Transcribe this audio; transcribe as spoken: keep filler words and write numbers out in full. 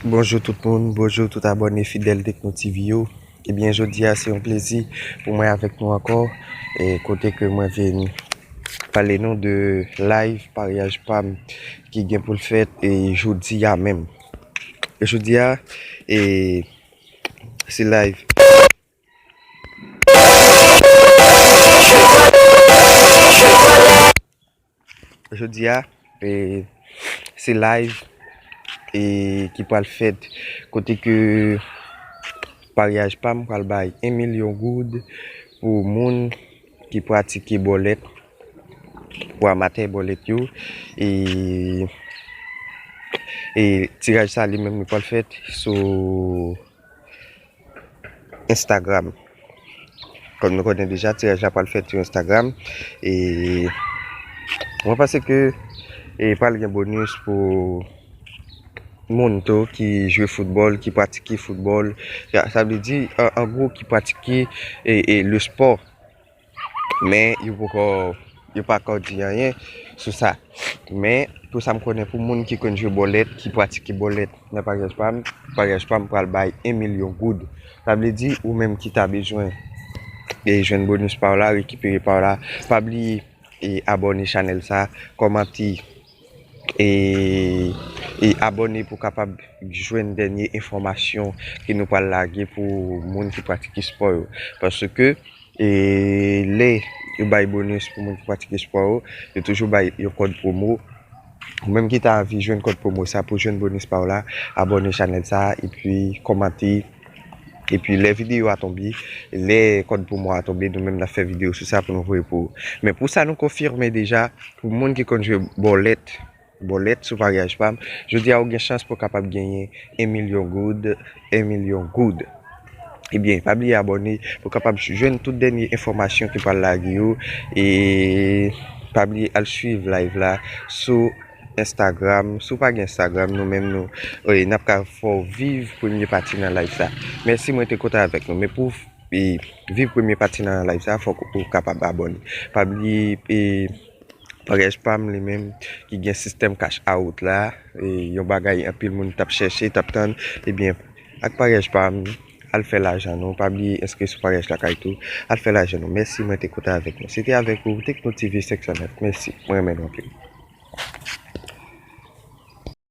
Bonjou tout moun, bonjou tout abòne fidèl Tekno TV yo. Ebyen, jodi a se yon plezi pou mwen avèk nou ankò, e kote ke mwen vin pale nou de live paryaj pa m ki gen pou l fèt, e jodi a menm. Jodi a, e se live. Jodi a, e, se live, e, ki pral fèt, kote ke paryaj pa m pral bay en milyon goud pou moun ki pratike bòlèt, pou amatè bòlèt yo. E, e tiraj sa li menm li pral fèt sou Instagram. Kòm nou konnen deja, tiraj la pral fèt sou Instagram. E mwen panse ke, e, pral gen bonis pou moun tou ki jwe foutbòl, ki pratike foutbòl. Sa, sa vle di, an, an gwo, ki pratike, e, e, le spò. Men yo poko, yo pa ko di anyen sou sa. Men pou sa m konnen, pou moun ki konn jwe bòlèt, ki pratike bòlèt nan paryaj pa m, paryaj pa m pral bay en milyon goud. Sa vle di, ou menm ki ta bezwen, e, jwenn bonis pa w la, rekipere pa w la, pa bliye, e, abòne chanèl sa, kòmante, e, e abòne pou kapab jwenn dènye enfòmasyon ke nou pral lage pou moun ki pratike spò yo. Paske, e, lè yo bay bonis pou moun ki pratike spò yo, yo toujou bay yon kòd pwomo. Ou menm ki ta anvi jwenn kòd pwomo sa pou jwenn bonis pa w la, abòne chanèl sa, epi kòmante. Epi lè videyo a tonbe, lè kòd pwomo a tonbe, nou menm n ap fè videyo sou sa pou nou voye pou ou. Men pou sa nou konfime deja, pou moun ki konn jwe bòlèt, bòlèt sou paryaj pa m, jodi a ou gen chans pou w kapab genyen en milyon goud, en milyon goud. Ebyen, pa bliye abòne pou w kapab jwenn tout dènye enfòmasyon ki pral lage yo. E pa bliye al swiv live la sou Instagram. Si w pa gen Instagram, nou menm nou, e, n ap ka fè w viv premye pati nan live sa. Mèsi, mwen te kontan avèk nou. Men pou, e, viv premye pati nan live sa, fòk ou kapab abòne. Pa bliye, e, paryaj pa m li menm ki gen sistèm cash out la, e, yon bagay anpil moun t ap chèche, t ap tann, ebyen, ak paryaj pa m, al fè lajan nou. Pa bliye enskri sou paryaj Lakay tou, al fè lajan nou. Mèsi, mwen te kontan avèk nou. Se te avèk ou, Tekno TV senk san nèf. Mèsi, mwen renmen nou anpil.